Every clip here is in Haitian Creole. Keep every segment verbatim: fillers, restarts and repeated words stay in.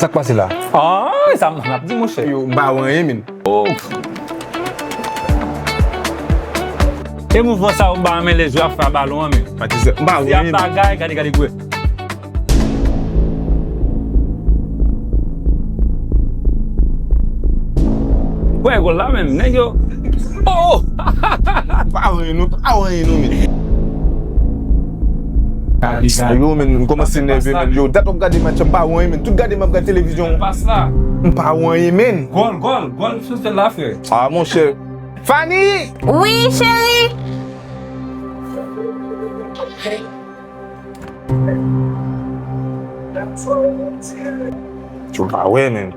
Sa k pase la? Ah, sa m ap di, monchè. Yo, m pa wè anyen, men. Oh. E mouvman sa ou ba men lèzwe ap fè a balon an, men. Matizè, m pa wè anyen, men. Bagay, gade, gade, gwe. Wè, gòl la menm, nèg yo. Oh! Pa wè anyen, non, pa wè anyen, non, men. Yo, men, m kòmanse nève, men. Yo, dat w ap gade match, m pa wè anyen, men. Tout gade m ap gade televizyon. Pas la. M pa wè anyen, men. Gòl, gòl, gòl sou tèt la, frè. Ah, monchè. Fanny! Wi, cheri! Yo, pa wè, men.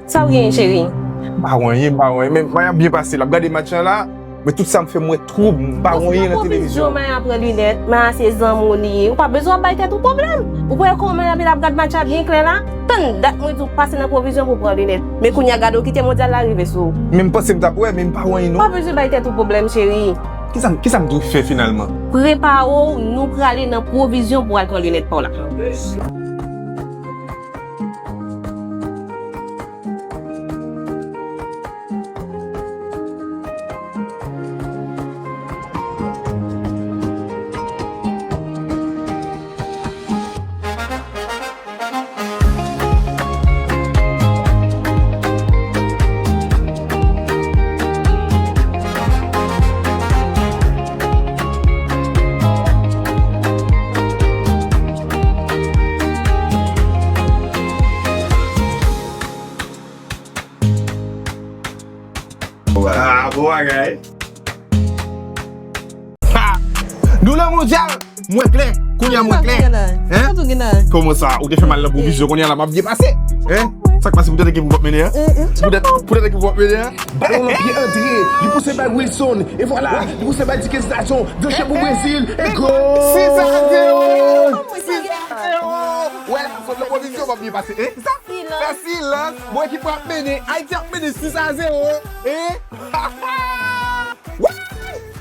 Sa w gen, cheri? M pa wè anyen, m pa wè anyen. Men, men, y ap byen pase la. M ap gade match la la. Men tout sa m fè, m wè twoub, m pa wè anyen nan televizyon. Maya pran linèt, Maya se zanmi w li ye. Ou pa bezwen ap bay tèt ou pwoblèm. Ou pa wè kòman Maya vin ap gad match la byen klè la? Tann dat mwen di w pase nan pwovizyon pou w pran linèt. Men kounye a gade w kite mondyal la rive sou ou. Men m panse m t ap wè, men m pa wè anyen non. Ou pa bezwen bay tèt ou pwoblèm, cheri. Kisa, kisa m dwe fè finalman? Prepare w, nou prale nan pwovizyon pou w al pran linèt pa w la. Ah, bon bagay. Ha! Nou nan mondyal! Mwen klè! Kounye a mwen klè! Hein? Kòman sa? Ou te fè mal nan pwovizyon, kounye a la m ap byen pase! Hein? Sa k pase poutèt ekip ou p ap mennen an? Poutèt, poutèt ekip ou p ap mennen an? Balon nan pye André, li pouse bay Wilson, e vwala, li pouse bay Dikens Lajon, dechè pou Brezil, e gòl! Sis a zewo! Sis a zewo! Wè la, sot nan pwovizyon, m ap byen pase, hein? Sa? Fè silans! Bon, ekip ou ap mennen, Ayiti ap mennen sis a zewo, hein? Wi!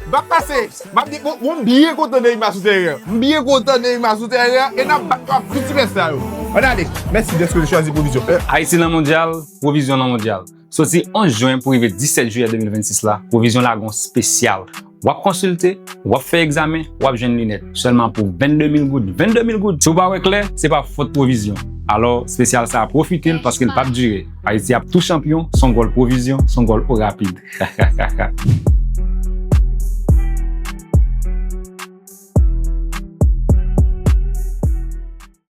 M ap pase! M ap di, bon, bon, m byen kontan Neymar sou teren an. M byen kontan Neymar sou teren an. E n ap bat yo ak tout sipèsta yo. Ann ale. Mèsi dèske w te chwazi Pwovizyon. Ayiti nan mondyal, Pwovizyon nan mondyal. Soti onz jen pou rive disèt jiyè de mil vennsis la, Pwovizyon lage yon espesyal. W ap konsilte, w ap fè egzamen, w ap jwenn linèt. Sèlman pou vennde mil goud. Vennde mil goud! Si w pa wè klè, se pa fòt Pwovizyon. Alò, espesyal sa a, pwofite l paske l p ap dire. Ayiti ap tou chanpyon, s on gòl Pwovizyon, s on gòl o rapid.